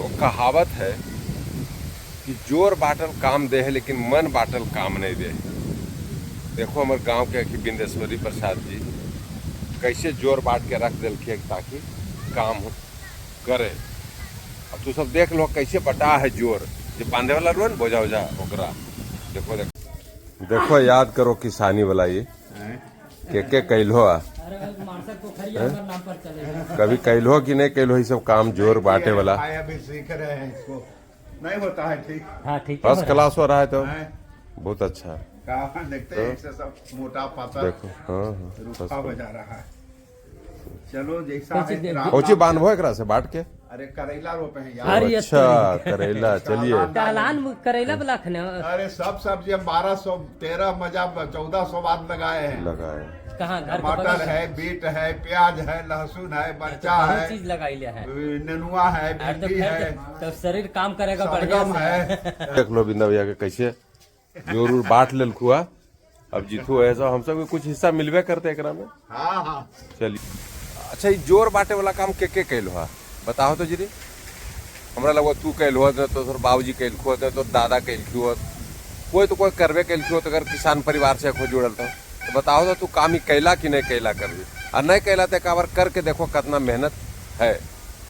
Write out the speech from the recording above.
तो कहावत है कि जोर बाटल काम दे है लेकिन मन बाटल काम नहीं दे है। देखो हमारे गांव के अखी बिंदेश्वरी प्रसाद जी कैसे जोर बाट के रख दिल ताकि काम करे। अब तू सब देख लो कैसे बटा है जोर, जो बांधे वाला रो ना बोझा ओझा ओकरा। देखो देखो देखो, याद करो किसानी वाला ये के कैलो आ कभी कैलो कि नहीं कैलो, ये सब काम जोर बांटे वाला। अभी सीख रहे हैं इसको, नहीं होता है ठीक। हाँ ठीक, फर्स्ट क्लास हो रहा है तो बहुत अच्छा। कहाँ देखते हैं इससे सब मोटा पाता देखो। हाँ हाँ, रूखा बजा रहा है। चलो जैसा है। कोची बांधबो एकरा से बाट के। अरे करेला रोपे हैं यार। अरे अच्छा करेला, चलिए टहलान करेला वाला खने। अरे सब सब्जी हम 1213 मजा 1400 बाद लगाए हैं। लगाए कहाँ? घर के टमाटर बगल है, बीट है, प्याज है, लहसुन है, मरचा बहुत है, चीज लगाई लिया है, नेनुआ है, अरे तो भिंडी फिर है, तो शरीर काम करेगा बढ़िया शलगम से। है। देख लो बिंदा भैया के कैसे जोर उर बाट लेलखुआ। अब जीतू ऐसा हम सब के कुछ हिस्सा मिलबे करते एकरा में। हाँ हाँ चलिए। अच्छा ये जोर बांटे वाला काम के कैलो है बताओ तो जरी। हमरा लगो तू कैलो तो तोर बाबूजी कैलखो तो तोर दादा कैलखो, कोई तो कोई करबे कैलखो। तो अगर किसान परिवार से खो जुड़ल तो बताओ तो तू काम ही कैला कि नहीं कैला कभी, और नहीं कैला तो एक बार करके देखो कितना मेहनत है।